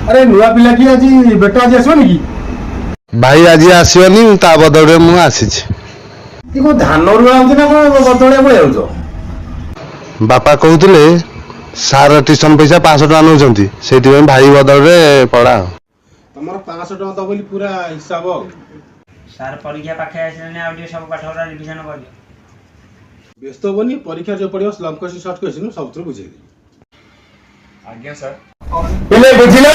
ଆରେ, ନୂଆ ପିଲା କି ଆଜି? ବେଟା ଆଜି ଆସିବନି କି? ଭାଇ ଆଜି ଆସିବନି, ତା ବଦଳରେ ମୁଁ ଆସିଛି। କି କଣ ଧାନ ରୁଆ ହଉଛି ନା କଣ ବଦଳିଆ ପଳେଇ ଯାଉଛ? ବାପା କହୁଥିଲେ ସାର୍ ଟ୍ୟୁସନ ପଇସା 500 ଟଙ୍କା ନେଉଛନ୍ତି, ସେଇଥିପାଇଁ ଭାଇ ବଦଳରେ ପଢା। ତମର 500 ଟଙ୍କା ଦବ ବୋଲି ପୁରା ହିସାବ ଆଉ। ସାର୍, ପରୀକ୍ଷା ପାଖେ ଆସିଲାଣି, ଆଉ ଟିକେ ସବୁ ପାଠ ଗୁଡ଼ା ରିଭିଜନ କରିଦିଅ। ବ୍ୟସ୍ତ ହବନି। ପରୀକ୍ଷା ଯୋଉ ପଡିବ, ଲଙ୍ଗ କ୍ୱେଶ୍ଚିନ୍, ସର୍ଟ କ୍ୱେଶ୍ଚିନ୍ ସବୁଥିରୁ ବୁଝେଇଦେବି। ଆଜ୍ଞା ସାର୍। ପିଲେ, ବୁଝିଲ?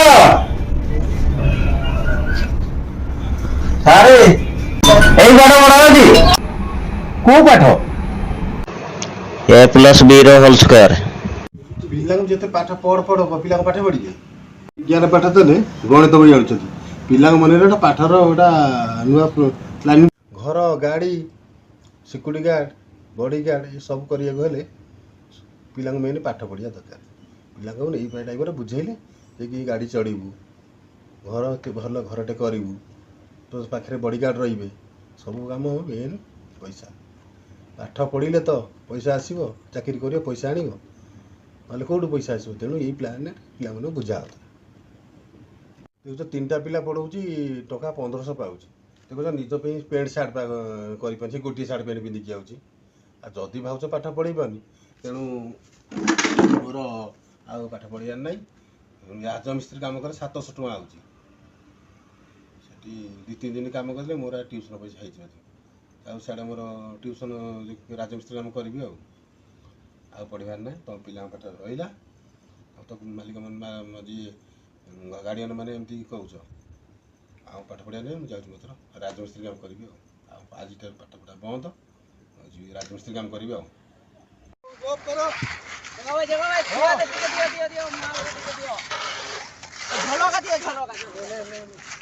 ସାରେ, ଏଇ ପାଠ ପଢା ଅଛି। କୋଉ ପାଠ? ଏ ପ୍ଲସ୍ ବି ର ହୋଲ୍ ସ୍କୋୟାର। ପିଲାଙ୍କୁ ଯେତେ ପାଠ ପଢ ପଢ, ପିଲାଙ୍କ ପାଠ ପଢିବେ? ବିଜ୍ଞାନ ପାଠ ଦେଲେ ଗଣିତ ବହି ଆଣୁଛନ୍ତି। ପିଲାଙ୍କ ମନରେ ଗୋଟେ ପାଠର ଗୋଟା ନୂଆ ପ୍ଲାନିଂ। ଘର, ଗାଡ଼ି, ସିକ୍ୟୁରିଟି ଗାର୍ଡ଼, ବଡି ଗାର୍ଡ଼ ଏସବୁ କରିବାକୁ ହେଲେ ପିଲାଙ୍କୁ ମେନ୍ ପାଠ ପଢ଼ିବା ଦରକାର। ପିଲାଙ୍କୁ ଏଇ ଟାଇପର ବୁଝେଇଲେ ଯେ କି ଗାଡ଼ି ଚଢ଼ିବୁ, ଘର ଭଲ ଘରଟେ କରିବୁ, ତୋ ପାଖରେ ବଡି ଗାର୍ଡ଼ ରହିବେ, ସବୁ କାମ। ମେନ୍ ପଇସା। ପାଠ ପଢ଼ିଲେ ତ ପଇସା ଆସିବ, ଚାକିରି କରିବ, ପଇସା ଆଣିବ, ନହେଲେ କେଉଁଠୁ ପଇସା ଆସିବ? ତେଣୁ ଏଇ ପ୍ଲାନ୍ରେ ପିଲାମାନଙ୍କୁ ବୁଝା ହେଉଥିଲା। ଦେଖୁଛ, ତିନିଟା ପିଲା ପଢ଼ଉଛି, ଟଙ୍କା 1500 ପାଉଛି। ଦେଖୁଛ, ନିଜ ପାଇଁ ପ୍ୟାଣ୍ଟ ସାର୍ଟ କରିପାରୁଛି, ଗୋଟିଏ ସାର୍ଟ ପ୍ୟାଣ୍ଟ ପିନ୍ଧିକି ଯାଉଛି। ଆଉ ଯଦି ଭାବୁଛ ପାଠ ପଢ଼େଇବନି, ତେଣୁ ମୋର ଆଉ ପାଠ ପଢ଼ିବାର ନାହିଁ। ରାଜମିସ୍ତ୍ରୀ କାମ କରେ, 700 ଟଙ୍କା ଆଉଛି। ସେଠି 2-3 ଦିନ କାମ କଲେ ମୋର ଆଉ ଟ୍ୟୁସନ୍ ପଇସା ହେଇଯିବ। ଆଉ ସିଆଡ଼େ ମୋର ଟ୍ୟୁସନ୍ ରାଜମିସ୍ତ୍ରୀ କାମ କରିବି, ଆଉ ଆଉ ପଢ଼ିବାର ନାହିଁ। ତମ ପିଲାଙ୍କ ପାଠ ରହିଲା। ଆଉ ତ ମାଲିକ ମାନେ, ଯିଏ ଗାର୍ଡ଼ିଆନ୍ ମାନେ ଏମିତି କହୁଛ, ଆଉ ପାଠ ପଢ଼ିବା ନାହିଁ। ମୁଁ ଯାଉଛି, ମୋର ରାଜମିସ୍ତ୍ରୀ କାମ କରିବି। ଆଉ ଆଉ ଆଜିଠାରୁ ପାଠ ପଢ଼ା ବନ୍ଦ। ଆଉ ଯିବି, ରାଜମିସ୍ତ୍ରୀ କାମ କରିବି ଆଉ। ଦିଅ, ଦିଅ, ଦିଅ, ଦିଅ, ଝଲକା ଦିଅ, ଝଲକା ଦିଅ।